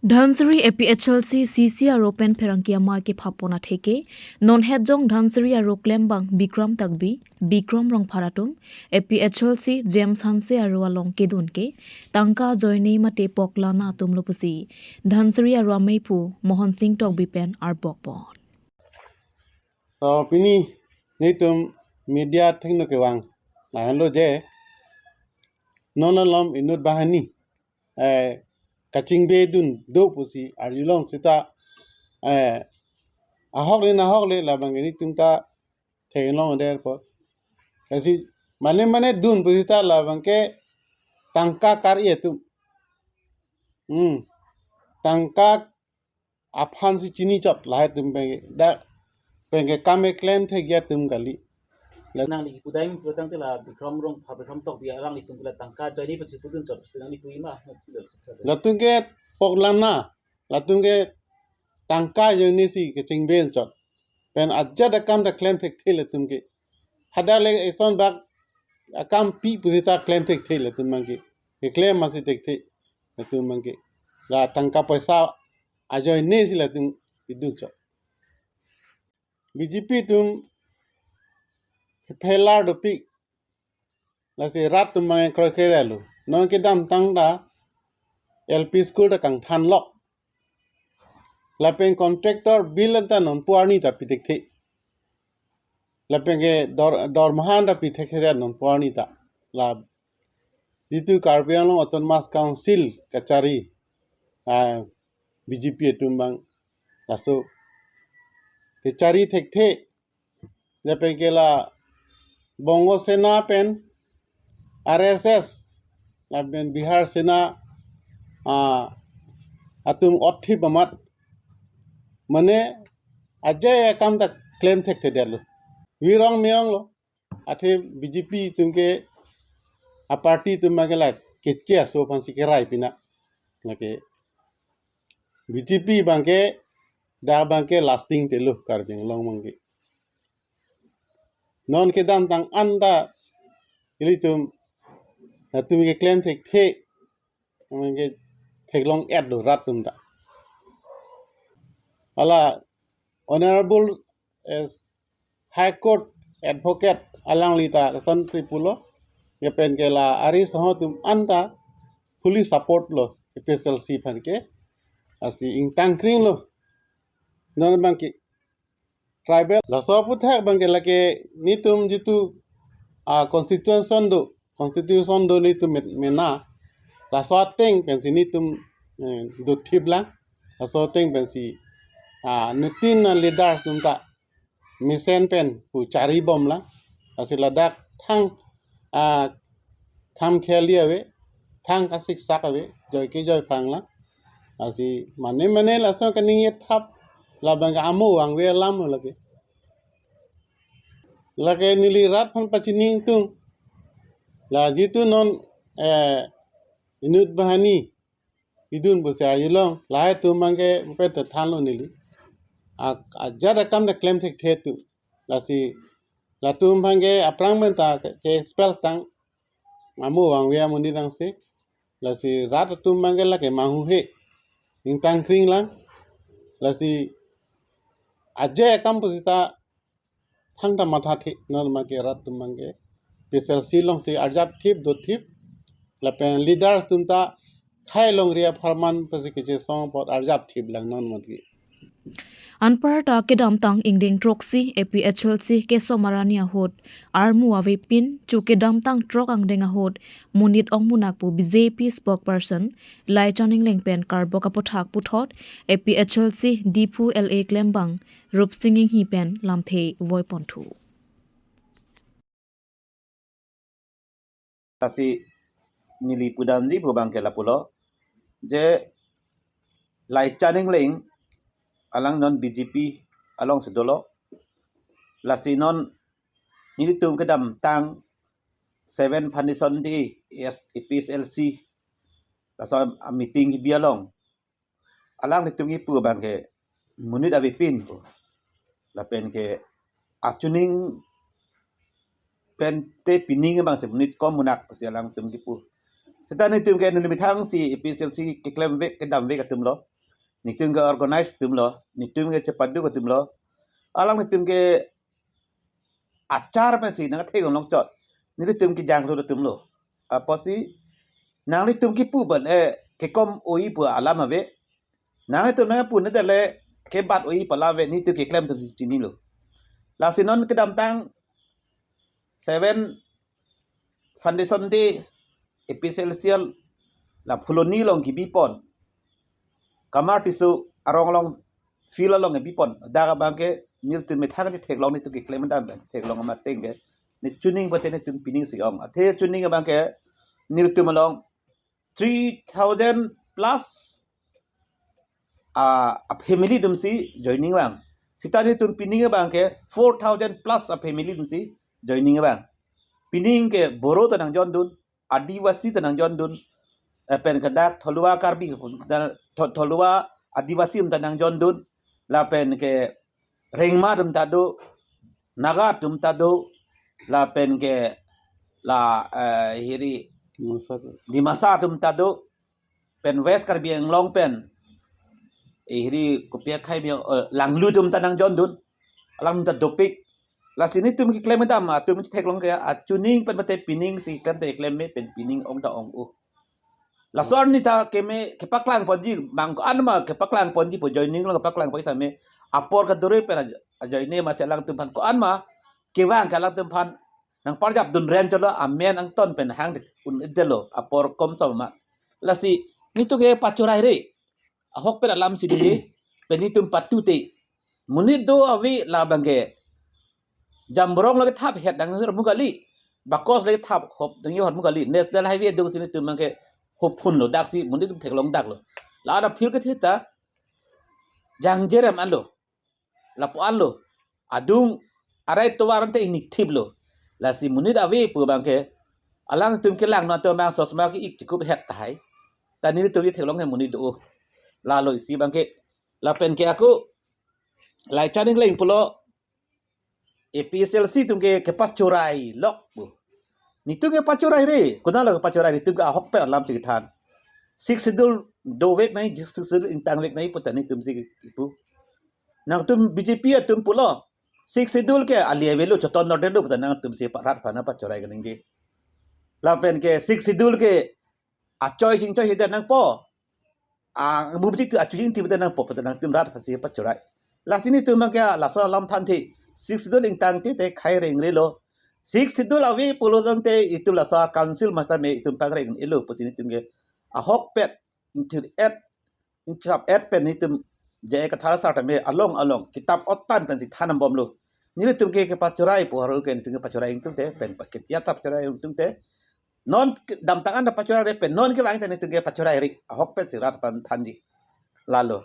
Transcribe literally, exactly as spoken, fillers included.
Dhansiri A P H L C C C aro pen pherangke amei kephapon atheke, non hetjong Dhansiri aro klembang Bikram Tokbi, Bikram Rongphar atum, A P H L C James Hanse aro along kedun ke, tangka ajoine mate poklana atum lo pusi Dhansiri aro ameiphu Mohon Sing Tokbi pen arbokpon. So pini nelitum media athengno kevang lahenlo je, non malom inut banghini eh, kachingbedun do pusi arjulong seta, eh, ahok le nahok le labang ke nelitum ta theklongledet apot. Lasi mane mane dun pusi ta labang ke tangka kar-i atum. Hmm. Tangka aphan si chinichot lahai atum pen ke, dak pen ke kam keklem thekji atum kali. Nangli pudam putangte la Bikram Rongphar, Bikram Tokbi alanglitum ke la tangka ajoine pensi pudunchot, nangli pu-i ma? Latum ke poklana, latum ke tangka ajoine si kachingbenchot. Pen ajat akam ta klem thekthe latum ke. Hadak le eson bak akam pi pusi ta klem thekthe latum abang ke. Keklem masi thekthe latum abang ke. La tangka poisa ajoine si latum pidunchot. B J P atum phelar dopik. Lasi rat atum abang kroikre lo. Non kedamtang ta L P school ta kangthanlok. Lapen contractor bill ta nonpu arni ta pithekthe. Lapen ke dor, dormahan ta pithekthe nonpu arni ta. La jitu Karbi Anglong Autonomous Council kachari, ah, B J P atum abang laso kachari thekthe. Lapen ke la Bongo Sena pen R S S lapen Bihar Sena, ah, atum othip amat mane ajai akam ta klem thekthedetlo. Virong meyong lo. Athe B J P atum ke a party atum abang ke la keche aso aphan si kerai pina. Lake B J P abang ke dak abang ke lasting te lo Karbi Anglong abang ke. Non kedamtang an ta ilitum latum keklem thekthe, abang ke theklong-et lo rat atum ta. Hala Honorable as High Court Advocate alangli ta lason si pulo, lapen ke la ari saho atum an ta fully support lo A P H L C aphan ke, lasi ingtangkring lo. Non abang ke tribal laso aphuthak abang ke lake nelitum jitu, ah, constitution do, constitution do nelitum met-, mena. Laso ateng pensi nelitum, eh, dothip lang. Laso ateng pensi, ah, nutin a leaders atum ta mesen pen pu charibom lang. Lasi ladak thang, ah, kham kheli ave, thang kasiksak ave, joi kejoi phang lang. Lasi mane mane laso kaningje thap labang ke amo vangve alam lake. Lake neli rat aphan pachini ingtung. La jitu non, eh, inut banghini idun pusi arjulong, lahai atum abang ke mupet thanlo neli. A, ajat akam ta klem thekthe atum. Lasi latum abang ke aphrang pen ta ke, ke expel tang amo vangve amonit angse. Lasi rat atum abang ke lake manghuhe. Ingtangkring lang. Lasi ajai akam pusi ta thangta mathathe, non abang ke rat atum abang ke P S L C along si arjap thip, dothip, lapen leaders atum ta khei longri apharman pensi kechesong apot arjap thip lang non abang ke. Anparta kedamtang ingdeng throksi A P H L C keso marani ahut armu avepin, chu kedamtang throk angdeng ahut monit ongmunak pu B J P spokesperson Laichan Engleng pen karbok aphuthak puthot A P H L C Diphu L A klembang Rupsing Enghi pen lamthe voiponthu. Lasi neli pudamji pu abang ke lapulo, je Laichan Engleng alang non B J P along si dolo. Lasi non nelitum kedamtang seven Foundation Day, A P H L C, laso a meeting kebi along alanglitum kipu abang ke monit avepin pu. Lapen ke achuning pen te pining abang si monit kom munak pusi alangtum kipu. Seta nelitum ke neli methang si A P H L C keklemvek kedamvek atum lo. Netum ke organize atumlo, netum ke chepaduk atumlo. Alanglitum ke achar pensi nangthek long chot. Nelitum ke jangru atumlo. Apotsi nanglitum kipu ban eh kekom oi pu alam ave. Nanglitum nangpu ne tele kebat oi pu alam ave, netum keklem atumsi chinilo. Lasi non kedamtang seven Foundation Day, A P H L C la Phuloni along kebipon, Kamar Tisso arong along field along kebipon. Dak abang ke nelitum methang chetheklong, netum keklem dam chetheklong amat ateng ke, ne chuning pate netum pining si ong. Athe chuning abang ke nelitum along three thousand plus a, a family atumsi joining vang. Sita netum pining abang ke four thousand plus a family atumsi joining vang. Pining ke Boro ta nangjondun, Adivasi ta nangjondun, lapen ke dak Tholuwa Karbi, dan Tho-, Tholuwa Adivasi atum ta nangjondun, lapen ke Rengma atum ta do, Naga atum ta do, lapen ke la, eh, hiri Dimasa tu. Dimasa atum ta do, pen West Karbi Anglong pen, eh, hiri kopi akhei bi, eh, Langlu atum ta nangjondun, alam ta dopik. Lasi netum keklem dam atum chetheklong ke, achuning pen mate pining si klem te klem me pen pining ong ta ong-o. Laso arni ta keme kepaklang ponji, bang ko-an ma kepaklang ponji pu joining along kepaklang ponji tame, apor kadure pen a-, ajoine ma si alangtum aphan ko-an ma kevang ke alangtum aphan nangparjap dun ren cholo, amen angton pen hang un-edetlo, apor komsom ma. Lasi netum ke pachorai re, ahokpet alam si dili, pen netum patute. Monit do ave labang ke Jamborong lake thap het dang hormu kali, Bakos lake thap hop dang hormu kali, National Highway adung si netum abang ke hop phunlo, daksi monit atum theklong daklo. La ada field kethe ta jangjerem anlo, lapu anlo, adung arai tovar ante ini thiplo. Lasi monit ave pu abang ke alangtum kelang non atum abang sosma ke ik chikup het tahai. Ta netum chetheklong ke monit do. Lalo isi abang ke, lapen ke ako lai chaning leng pulo, A P H L C atum ke kepachorai lok pu. Netum kepachorai re, konatlo kepachorai, netum ke ahokpet alam si kethan. Sixth Schedule dovek nai, Sixth Schedule ingtangvek nai pu ta netum si kipu. Nangtum B J P atum pulo, Sixth Schedule ke ali avelo, choton nor delo pu ta nangtum si pa-, rat aphan pachorai kaningje. Lapen ke Sixth Schedule ke achoi chingchoi hita nangpo, a mubjik tu achoi chingti hita nangpo pu ta nangtum rat aphansi pachorai. Lasi netum abang ke laso alam thanthe, Sixth Schedule ingtang te te khai rengrelo. Sixth Schedule ave pulo tangte itum laso council masta me itum pangreng-elo pusi netum ke ahokpet, ingthir et, ingchap et pen netum J I Kathar sir tame along along kitap otan pensi than nambomlo. Nelitum ke kepachorai pu haro ke netum kepachorai ingtungte, pen pa ketia tap chorai ingtungte. Non ke-, damtang an ta pachorai re, pen non kevang ta netum kepachorai re, ahokpet si rat aphan thanji. Lalo.